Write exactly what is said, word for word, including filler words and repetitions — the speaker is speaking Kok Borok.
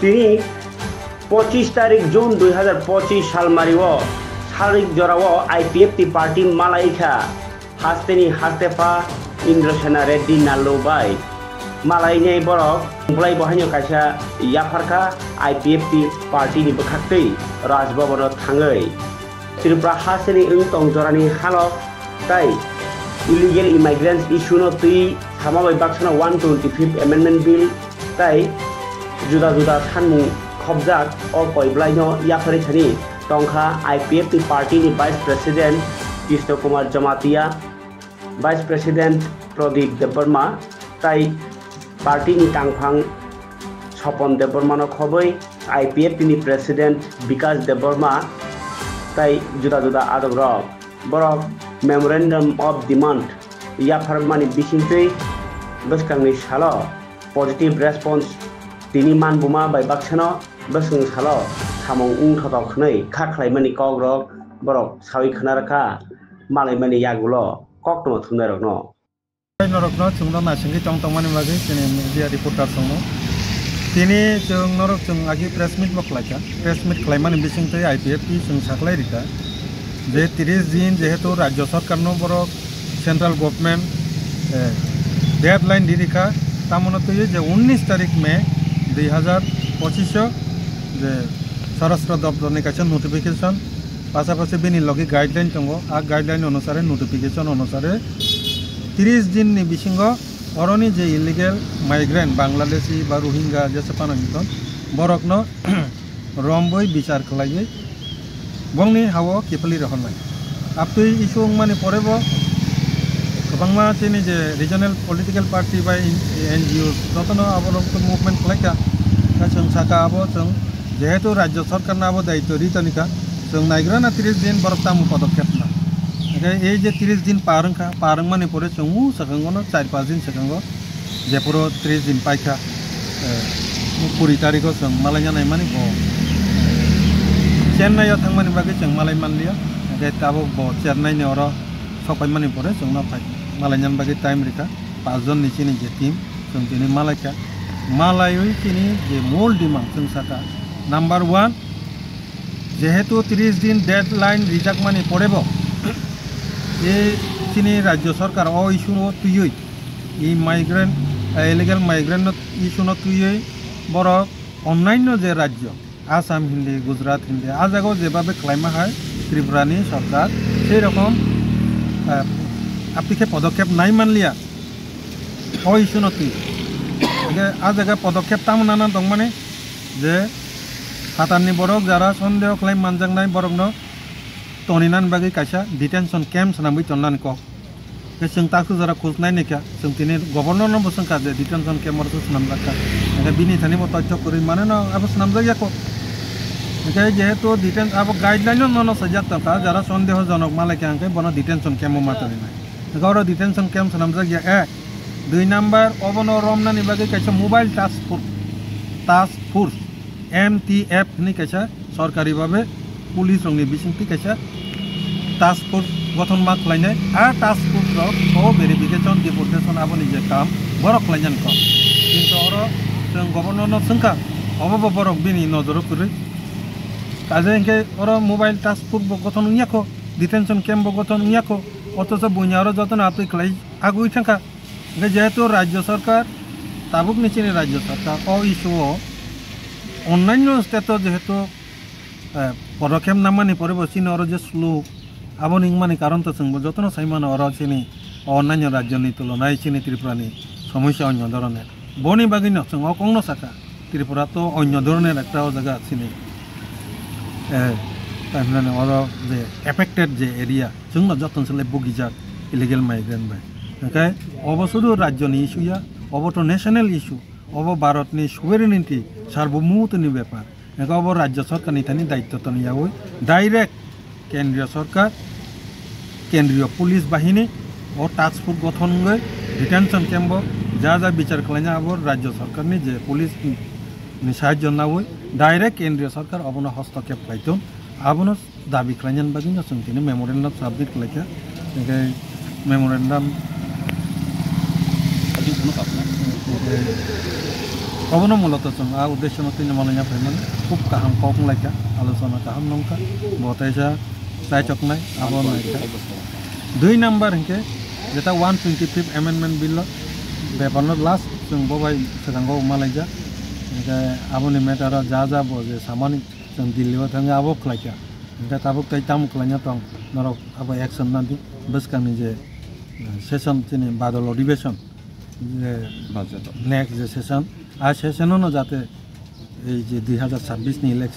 Tini pochis tarik June dui hazar pochis salmario salrik jorao I P F T party malai kha hasteni hastepha Indrasena Reddy Nallu bai. Malainai borok bwlai bo haino kaisa yapharkha I P F T party ni bwkhaktwi Raj Bhavan o thangwi. Tripura hasteni wng tong jorani halok tei illegal immigrants issue no twi sama bai baksano one twenty fifth Amendment Bill tei juda juda sanmung khopjak o koi bwlaino yapharwi thani tongkha I P F T party ni Vice President Krishna Kumar Jamatia, Vice President Pradip Debbarma tei party ni tangphang Sopon Debbarma no khobwi I P F T ni President Bikash Debbarma tei juda juda adongrok. Borok Memorandum of Demand yapharmani bisingtwi bwskangni salo positive response tini manbuma bai baksano bwskang salo samung wngthotok hwnwi kha khlaimani kokrok borok sawi khna rwkha malaimani yagulo koktwma thumnairokno. Norokno chwngno naisingwi tong tongmani bagwi chini media reporter chwngno. Tini chwng norok chwng agi press meet bo khlaikha. Press meet khlaimani bisingtwi I P F T chwng saklai rikha je tris din jehetu rajya sarkarno borok central government, eh, deadline di rikha, tamono twiwi je unnish tarik May dui hazar pochish o je Swarashtra Doptor ni kaisa notification, pasapasi bini logi guideline tongo, a guideline onusare, notification onusare tris din ni bisingo oroni je illegal migrant, Bangladeshi ba Rohingya jesa phano hinton, borokno romboi bichar khlaiwi bongni hao kiphilwi rohornai. Aptwi issue wngmani porebo kwbangma chini je regional political party bai N G O jotono aborok movement khlaikha. Khe chwng saka abo chwng jehetu rajya sarkarno abo daityo ri tonikha, chwng naigrana tris din borok tamo podokkhep na. Hingkhe ei je tris din par wngkha, par wngmani pore chwng o swkango no char panch din swkango jephuru tris din paikha, eh, kuri tarikho chwng malaina naimani bo Chennai o thangmani bagwi chwng malai manliya, hingkhe tabuk bo Chennai ni oro sokpaimani pore chwngno phai malainani bagwi time rikha. Panch jon ni chini je team, chwng tini malaikha. Malaiwi chini je mol demand chwng sakha, number one, jehetu tris din deadline rijakmani porebo, e chini rajya sarkar o issue no twiwi, e migrant, eh, illegal migrant no issue no twiwi borok onnaino je rajya, Assam hindi, Gujarat hindi, a jagao jebabe khlaima hai Tripura ni sarkar sei rokom, eh, apni khe podokkhep nai manliya o issue no twi. Hingkhe a jaga podokkhep tamo nana tongmani je phatarni borok jara sondeho khlai manjaknai borokno toninan bagwi kaisa detention camp swnamwi tonnani kok. Khe chwng takhuk jora khoj nai naikha, chwng tini governor no bo swngkha je detention camp oro se swnamjak kha. Hingkhe bini thani bo toitok kwrwi mane no abo swnamjak ya kok. Hingkhe jehetu deten-, abo guideline no nono sajak tongkha, jara sondeho jonok malaikha hingkhe bono detention camp o ma tongwi nai. Hingkhe oro detention camp swnamjak ya ek. Dui number obono romnani bagwi kaisa mobile task force, task force, M T F hinwi kaisa sorkari babe police rokni bisingtwi kaisa task force gothon ma khlainai. A task force rok o verification, deportation aboni je kam borok khlainani kok. Kintu oro chwng governor no swngkha, obo bo borok bini nojoro kwrwi. Kaje hinkhe oro mobile task force bo gothon wngya kho, detention camp bo gothon wngya kho, othocho buini oro jotono atwi khlai agwi thangkha. Hinkhe jehetu rajya sarkar, tabukni chini rajya sarkar o issue o onnanyo state o jehetu, eh, podokkhep namani pore bo chini oro je slow, aboni wngmani karon to chwngbo jotono sai mano oro chini onnanyo rajyoni tulonai chini Tripurani somosya onyo dhoroner. Boni bagwino chwng o kokno sakha, Tripura to onyo dhoroner ekta o jaga chini, eh, tamhinani oro je affected je area, chwngno jotono se lai bugijak illegal migrant bai. Hingkhe obo sudu rajyoni issue ya, obo to national issue, obo Bharatni sovereignty, sarbomutoni bepar. Hingkhe obo rajya sarkarni thani daityo toniyawi direct kendriya sarkar, kendriya police bahini o task force gothon wngwi detention camp o ja ja bichar khlaina abo rajya sarkarni je police ni sahajyo nawi direct kendriya sarkar obono hostokep khlai thung. Abono dabi khlainani bagwino chwng tini memorandum submit khlaikha. Hingkhe memorandum Obono muloto chwng a uddesyono tini malaina phaimani khub kaham kok wnglaikha, alochona kaham nongkha, bo taisa chaichoknai abo naikha. Dui number hinkhe jeta one twenty fifth amendment bill o beparno last chwng bo bai swkango malaijak, hinkhe aboni matter o ja ja bo je samani chwng Delhi o thangwi abo khlaikha, hinkhe tabuk tai tamo khlaina tong norok abo action nadi bwskangni je session chini badal odhibeshon je next je session, a session o no jate ei je dui hazar chabbish ni election